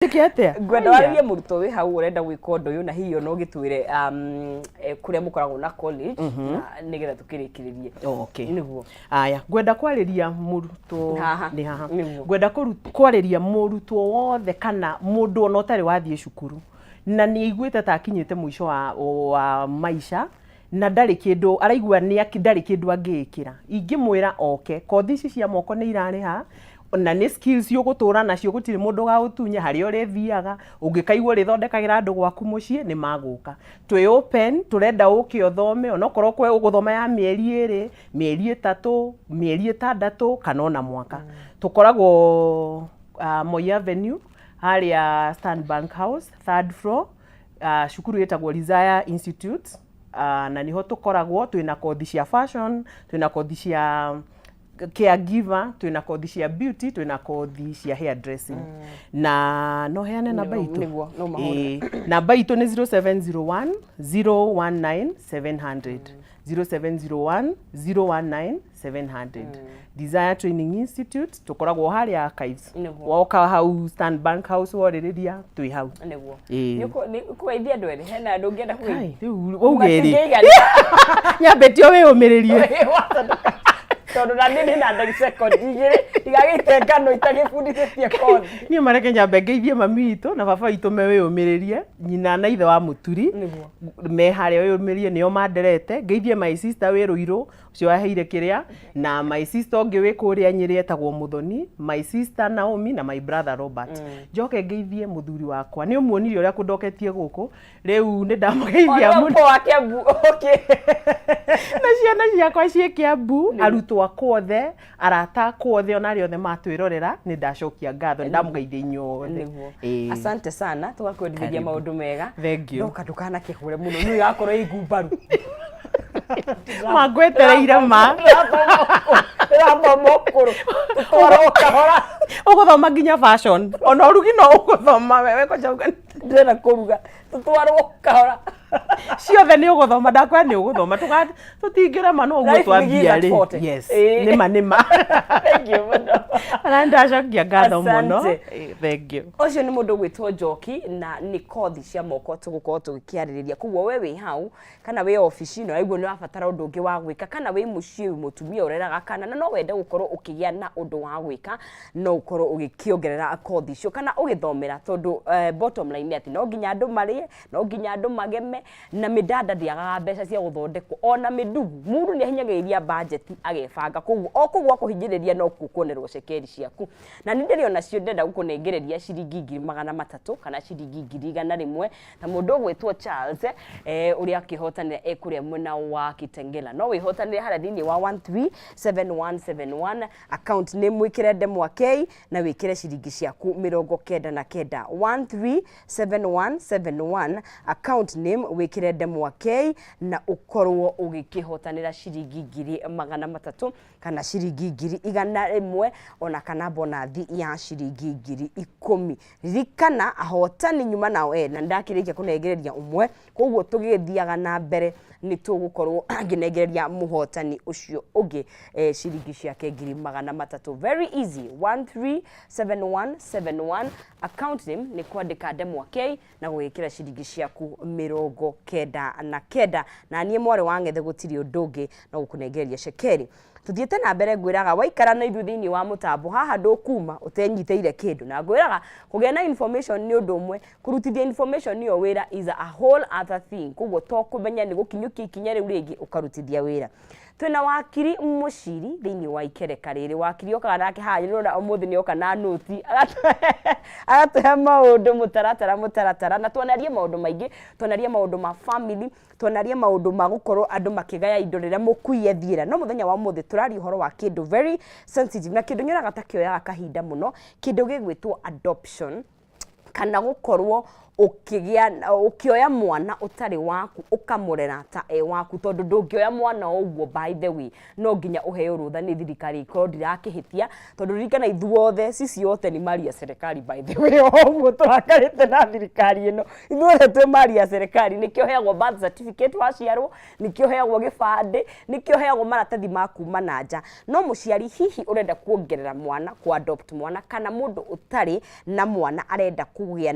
Njĩke atĩa? Ngwenda Haiya. warĩrie mũrutwo wĩ hau ũrenda gwĩka ũndũ ũyũ, na hihi ona ũgĩtwĩre kũrĩa mũkoragwo na college, na nĩgetha tũkĩrĩkĩrĩrie. Okay. Nĩguo. Aya, ngwenda kwarĩria mũrutwo. Haha. Nĩ haha. Nĩguo. Ngwenda kwarĩria mũrutwo wothe kana mũndũ ona ũtarĩ wathiĩ cukuru na nĩ aiguĩte ta akinyĩte mũico wa maica na ndarĩ kĩndũ araigua nĩ ndarĩ kĩndũ angĩĩkĩra. Ingĩmwĩra oke, kothi ici cia moko nĩ irarĩha na nĩ skills ũgũtũra nacio, gũtirĩ mũndũ ũgagũtunya harĩa ũrĩthiaga. Ũngĩkaigua ũrĩthondekagĩra andũ gwaku mũciĩ, nĩ magũka. Twĩ open, tũrenda ũke ũthome, onokorwo kwe ũgũthoma ya mĩeri 2, mĩeri 3, mĩeri 6 kana ona mwaka. Tũkoragwo Moi Avenue, harĩa Stan Bank House, third floor, cukuru ĩtagwo Desire Institute, na niho tũkoragwo. Twĩna kothi cia fashion, twĩna kothi cia caregiver, twĩna kothi cia beauty, twĩna kothi cia hair dressing. Na no heane namba itũ. Nĩguo, no mahũre. Ĩĩ, namba itũ nĩ 0701 019 700, 0701 019 700. Desire Training Institute, tũkoragwo harĩa Archives. Woka hau Stan Bank House, worĩrĩria, twĩ hau. Nĩguo. Ĩĩ. Nĩ kũgeithia andũ erĩ, hena andũ ũngĩenda kũgeithia? Kai, rĩu wauge rĩ? Matingĩigana. Nyambĩtio wĩyũmĩrĩrie. Tondũ na niĩ ndĩ na ndagĩka sekondi 2 ndigagĩte ngano itagĩbundithĩtie kothi. Niĩ mareke nyambe ngeithie mami witũ na baba witũ me wĩyũmĩrĩrie, nyina na ithe wa mũturi. Me harĩa wĩyũmĩrĩrie, nĩo manderete. Ngeithie my sister wĩ Rũirũ, ũcio waheire kĩrĩa, na my sister ũngĩ wĩ kũrĩa Nyĩrĩ etagwo Mũthoni, my sister Naomi na my brother Robert. Njoke ngeithie mũthuri wakwa, nĩ ũmuonirie ũrĩa kũndoketie gũkũ, rĩu nĩ ndamũgeithia mũno. Ona wa Kiambu, okay. Na ciana ciakwa ciĩ Kiambu, arutwo akwa othe, arata akwa othe, ona arĩa othe matwĩrorera, nĩ ndacokia ngatho, nĩ ndamũgeithia inyuothe. Nĩguo. Ĩĩ. Asante sana, tũgakwendithĩria Karibu. maũndũ mega. Thank you. Ndoka ndũkanakĩhũre mũno, nĩ ĩgakorwo ĩ ngumbaru. Mangwetereire ma. Ndĩrathoma ũkũrũ tũtwarwo kahora. Ũgũthoma nginya fashion, ona ũrugi no ũgũthoma wewe kwanja. Ndĩrenda kũruga, tũtwarwo kahora. Ciothe nĩ ũgũthoma, ndakwĩra nĩ ũgũthoma. Tũtingĩrema no ũguo. Life Twambia begins at rĩ. 40. Yes. Ĩĩ. Nĩma nĩma. Thank you mũno. Na ndacokia ngatho mũno. Asante. Ĩĩ, thank you. Ũcio nĩ mũndũ ũgwĩtwo Njoki, na nĩ kothi cia moko tũgũkorwo tũgĩkĩarĩrĩria. Koguo we wĩ hau kana wĩ obici na ũraigua nĩ ũrabatara ũndũ ũngĩ wa gwĩka, kana wĩ mũciĩ, wĩ mũtumia ũreraga kana na no wende gũkorwo ũkĩgĩa na ũndũ wa gwĩka, no ũkorwo ũgĩkĩongerera kothi icio kana ũgĩthomera, tondũ bottom line nĩ atĩ no nginya andũ marĩe, no nginya andũ mageme, na mĩndanda ndĩagaga mbeca cia gũthondekwo, ona mĩndugu mũndũ nĩ ahinyagĩrĩria budget agebanga. Koguo o kũu gwa kũhinyĩrĩria no kuo kuonerwo cekeri ciaku. Na nĩ ndĩrĩ onacio, ndĩrenda gũkũnengereria ciringi 300,000 kana ciringi 100,000, ta mũndũ ũgwĩtwo Charles ũrĩa akĩhotanĩra e kũrĩa mwena wa Kitengela. No wĩhotanĩre harĩa thĩinĩ wa 137171, account nĩ mwĩkĩre ndemwa K na wĩkĩre ciringi ciaku 99. 137171, account name wĩkĩre ndemwa K na ũkorwo ũgĩkĩhotanĩra ciringi 300,000 kana ciringi 100,000, ona kana bonathi ya ciringi 10,000. Ririkana ahotani nyuma nao na ndakĩrĩkia kũnengereria ũmwe, koguo tũgĩthiaga na mbere nĩ tũgũkorwo ngĩnengereria mũhotani ũcio ũngĩ ciringi ciake 300,000. Very easy, 137171, account name nĩ kwandĩka ndemwa K na gũgĩkĩra ciringi ciaku 99. Na niĩ mwarĩ wa ng'ethe, gũtirĩ ũndũ ũngĩ no gũkũnengereria cekeri. Tuthiĩte na mbere, ngwĩraga waikara na ithuĩ thĩinĩ wa mũtambo haha, ndũkuma ũtenyitĩire kĩndũ. Na ngwĩraga kũgĩa na information nĩ ũndũ ũmwe, kũrutithia information ĩyo wĩra is a whole other thing. Koguo to kũmenya nĩ gũkinyũkia ikinya rĩu rĩngĩ ũkarutithia wĩra. Twĩna wakiri Mũciri thĩinĩ wa ikereka rĩrĩ. Wakiri okaga nake haha, nĩũrona ũmũthĩ nĩ oka na nũti, agatũhe maũndũ mũtaratara mũtaratara, na twanarie maũndũ maingĩ. Twanarie maũndũ ma family, twanarie maũndũ ma gũkorwo andũ makĩgaya indo rĩrĩa mũkui athiĩra. No mũthenya wa ũmũthĩ tũraria ũhoro wa kĩndũ very sensitive na kĩndũ nyonaga ta kĩoyaga kahinda mũno, kĩndũ gĩgwĩtwo adoption kana gũkorwo Ũkĩgĩa ũkĩoya mwana ũtarĩ waku, ũkamũrera ta e waku, tondũ ndũngĩoya mwana ũguo. By the way, no nginya ũheo rũtha nĩ thirikari ikorwo ndirakĩhĩtia, tondũ ririkana ithuothe, sisi wote ni mali ya serikali. By the way, o ũguo tũrakarĩte na thirikari ĩno, ithuothe twĩ mali ya serikali. Nĩkĩo heagwo birth certificate waciarwo, nĩkĩo heagwo gĩbandĩ, nĩkĩo heagwo maratathi ma kuma na nja. No mũciari hihi ũrenda kuongerera mwana, ku adopt mwana, kana mũndũ ũtarĩ na mwana arenda kũgĩa